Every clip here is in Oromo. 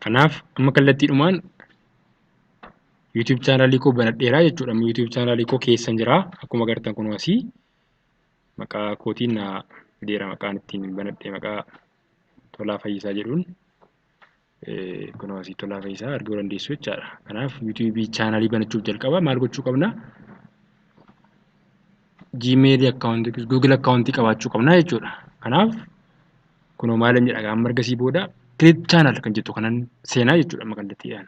Kanaaf amma kallattiidhumaan YouTube chaanaalii koo banadheeraa jechuudha. Amma YouTube chaanaalii koo keessan jira. Akkuma agartan kunoo asii maqaa kootiin naa fideera, maqaan ittiin banadhe maqaa Tolaa Fayyisaa jedhuun kunoo asii Tolaa Fayyisaa arguu dandeessu jechaadha. Kanaaf YouTube chaanaalii banachuuf jalqaba maal gochuu qabna? Gmail account, Google account qabaachuu qabna jechuudha. Kanaaf kunoo maal jedha amma ergasii booda create channel kan jettu kanan seenaa jechuudha amma kallattiidhaan.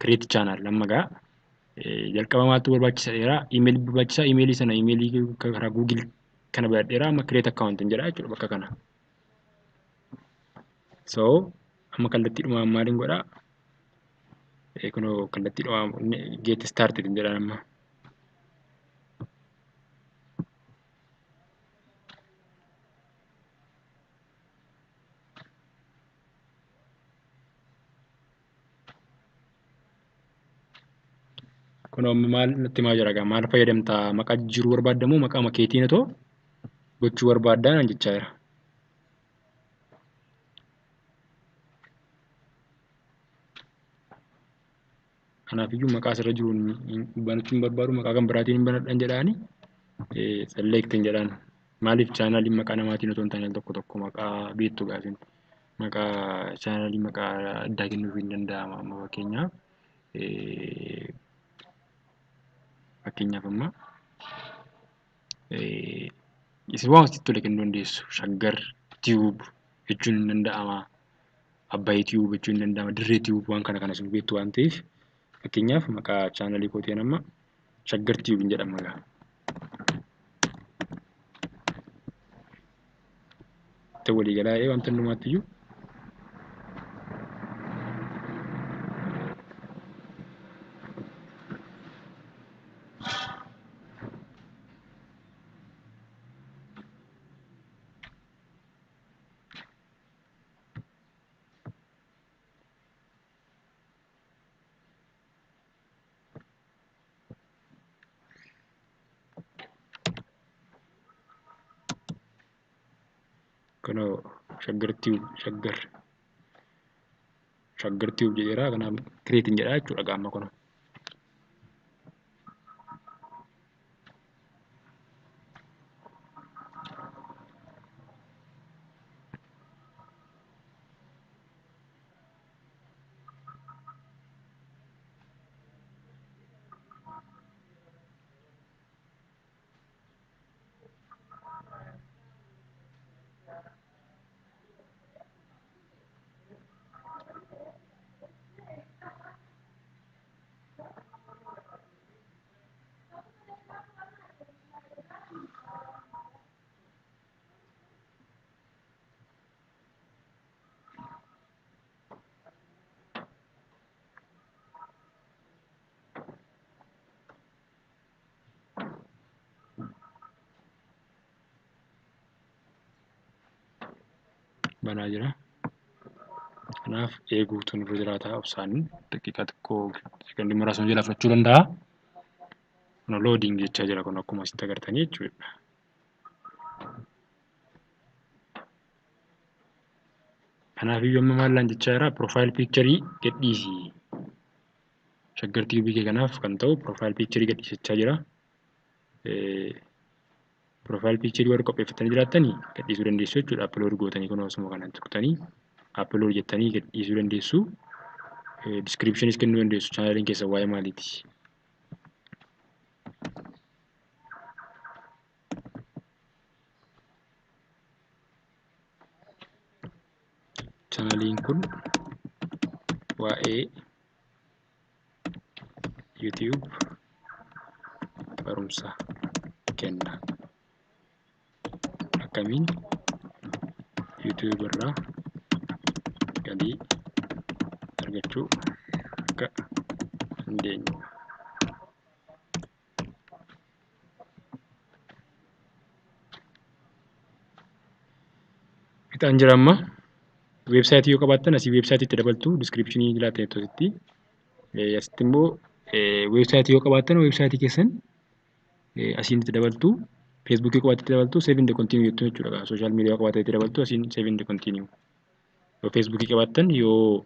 Create channel amma gaa jalqaba maaltu barbaachisa dheeraa? Email barbaachisa. Email sana email karaa Google kana banadheeraa, amma create account jedha jechuudha bakka kana. So amma kallattiidhumaan maaliin godhaa? Kunoo kallattiidhumaan get started jedhaan amma. Kunoo amma maal natti himaa jira gaa? Maal fayyadamtaa? Maqaa jijjiiruu barbaadda moo maqaa keetiin otoo gochuu barbaaddaa naan jechaa jira. Kanaafiyyuu maqaa asirra jiruun banachuu hin barbaadu, maqaa kan biraatiin hin banadhan jedhaani select hin jedhaan. Maaliif chaanaaliin maqaa namaatiin otoo hin taane al tokko tokko maqaa beektu gaafiin maqaa chaanaalii maqaa addaa kennuuf hin danda'ama. Amma fakkeenyaaf amma isin waan sitti tole kennuu dandeessu. Shaggar Tube jechuun hin danda'ama. Abbaay Tube jechuun hin danda'ama. Dirree Tube waan kana kana isin beektu waan ta'eef fakkeenyaaf maqaa chaanaalii kootiin amma Shaggar Tube hin jedhama gaa. Itti walii galaa wanta hundumaatti iyyuu. Kunoo Shaggar Tube, Shaggar Tube jedheera. Kanaaf create hin jedha jechuudha qaama kunoo. Banaa jira. Kanaaf eeguutu nurra jiraata obsaan daqiiqaa xiqqoo sekondii muraasa nu jalaa fudhachuu danda'a. Kun loading jechaa jira kun akkuma asitti agartanii jechuudha. Kanaaf iyyuu amma maal laan jechaa jira? Profile picture gadhiisi. Shaggar Tube kee kanaaf kan ta'u profile picture gadhiisachaa jira. Profile picture warri qopheeffatanii jiraattanii gadhiisuu dandeessu jechuudha. Upload gootanii kunoo asuma kanaan tuqxanii upload jettanii gadhiisuu dandeessu. Descriptionis kennuu dandeessu. Chaanaliin keessan waa'ee maaliiti? Chaanaliin kun waa'ee YouTube barumsa kenna. Akkamiin YouTube irraa galii argachuu akka dandeenyu. Fixaan jira amma. Weebsaayitii yoo qabaattan asii weebsaayitii itti dabaltu, diskiripshinii laattan asitti. Asitti immoo weebsaayitii yoo qabaattan weebsaayitii keessan asiin itti dabaltu. Feesbuukii qabaattan itti dabaltu, save and continue jettu jechuudha. Sooshaal miidiyaa qabaattan itti dabaltu, asiin save and continue. Yoo feesbuukii qabaattan, yoo